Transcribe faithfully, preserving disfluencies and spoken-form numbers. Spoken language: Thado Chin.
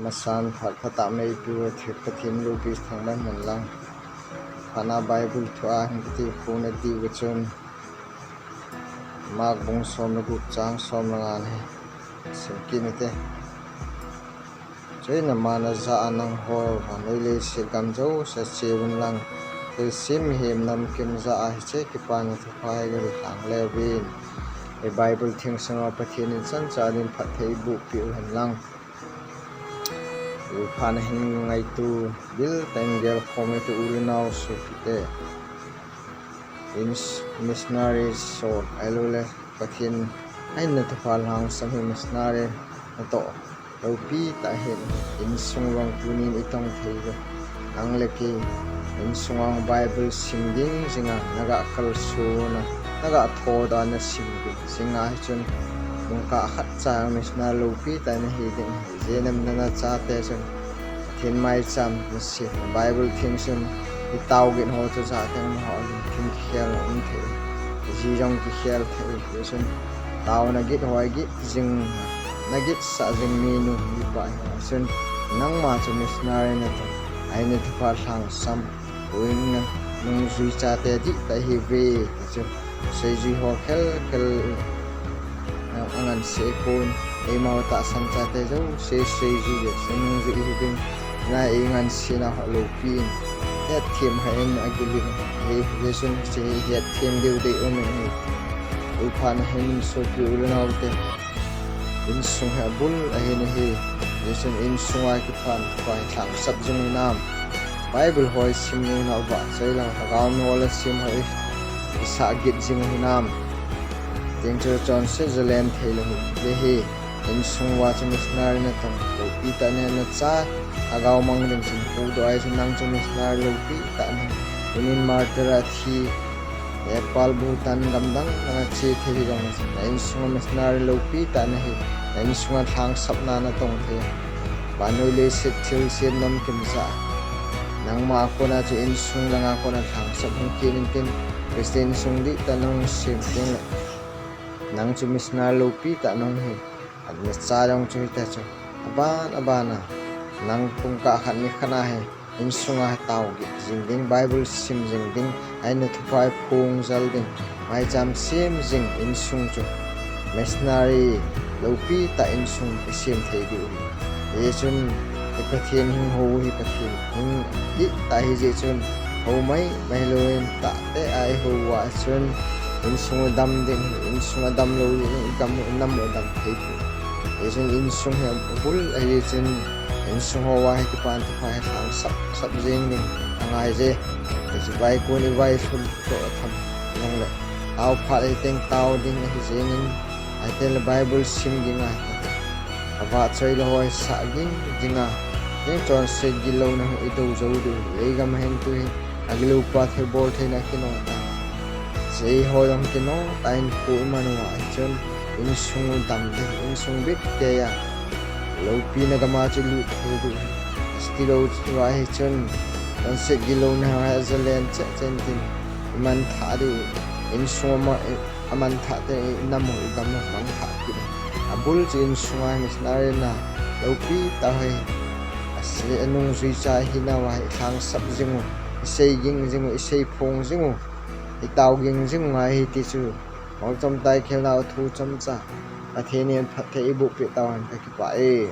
Masan phat phatah meipi u thil Pathen loupi thangman man lang. Phatna Bible thu a hin kati khuna diu chun Mark bung som le gup chang som le nga hi sim kit ute. Chuin aman ajah a, nangho vannoi leiset gam jouse cheuvin lang, thilsem mihem namkim jah a hiche Kipana Thupha hi galhang leuvin. Hiche Bible theng sunga Pathen in chan chan in phatthei eiboh peh u hen lang. Ulphat na hin ngaito, bil tah in gelkhom ute u le nao sopite. Ins-, missionary sol, ahilouleh Pathen a hinna thupha lhangsam hi missionary natoh loupi tah ahin, insung vang tunin itong thei u. Nang le kei, insung a Bible sim ding jinga, naga kalsona, naga thoda na sim ding jinga hichun, nungkah khat cha missionary loupi tah nahi ding. Ijeh inem nana chate chun Pathen maicham nasem, Bible theng chun itao gin ho chu jat teng ho lungthim kikhel na um thei, iji jong kikhel thei, chun taona gin ho gin jing, nagin sah jing minu mipa hi chun nangma chu missionary natong, a hinna thupha lhangsam, uin na nungjui chate dihtah ihiuve, ti chu seijui ho khel khel, eh, angansei pon, eima ho tahsan chate jouse seijui le, sei nungjui ihiuvin, na eingansei na ho loupi in, hetthem hah in agil in, hi, hichun hiche hi hetthem diu dei um in hi. Ulphat na hin sopi u le naote, insung hi abul ahin ahi, hichun insung a Kipana Thupha hi lhangsap jing u hinam. Bible ho isim nau vahchoi lang, lhagao mi ho le sim ho i, isah gin jing u hinam. Teng chu chonset jalen thei lou u le hi, insung uva chu missionary natong loupi tah nahi nacha, lhagao mang ding chun pudoh ahi chun nang chu missionary loupi tah nahi. Tunin martyr a thi, Nepal, Bhutan, gamdang dang a che thei hijong le chun, na insung a missionary loupi tah nahi, na insung a lhangsapna natong thei. Vannoi leiset thilsem namkim jah a, nangma a kona chu insung langa kona lhangsap hung kit intin, Christian insung dihtah nahung sem teng le, nang chu missionary loupi tah nahung hi. Nacha jong chu hita chu, aban aban a, nang pungkah khat ni khat a hi, insung a tao gin jing ding, Bible sim jing ding, a hinna thupha hi phong jal ding, maicham sem jing insung chu missionary loupi tah insung isem thei diu ahi. Hichun, hi Pathen hing hou hi Pathen hing dihtah ahi jeh chun, hou mai mai lou in tahtah a ihou uva chun, insung u dam ding, insung a damlou jeh in igam u inam u dam thei poi. Hichun insung hi abul ahi chun, insung hoa hi Kipana Thupha hi lhangsap sap jing ding angaije. Hiche vaikon ivailhun toh tham jongle, tao phat ahiteng tao ding ahi jeng in, ahiteng le Bible sim ging a, avahchoi le ho isah ging jing a, teng chonset gilouna hung idou jou diu, eigam a hin tu hi, agilou pa thilbol theina kino ta, hiche eiho jong kino tah in khu iman uva hichun, insung u dam ding, insung bit kei a, loupina gam a chu lut thei diu, hiche tilou uva hichun, chonset gilouna ho hi ajalen cheh cheh intin, iman thah diu, insung ama, aman thah teng inam u igam u mangthah kit. Abul chu insung a missionary na loupi tah hi, ase anungjui cha hinauva hi lhangsap jing u, isei ging jing u, isei phong jing u, itao ging jing u ngai ahi ti chu, mol chomtah a khelnau thu chomcha Pathen in phatthei eiboh peh tauhen, kakipah e.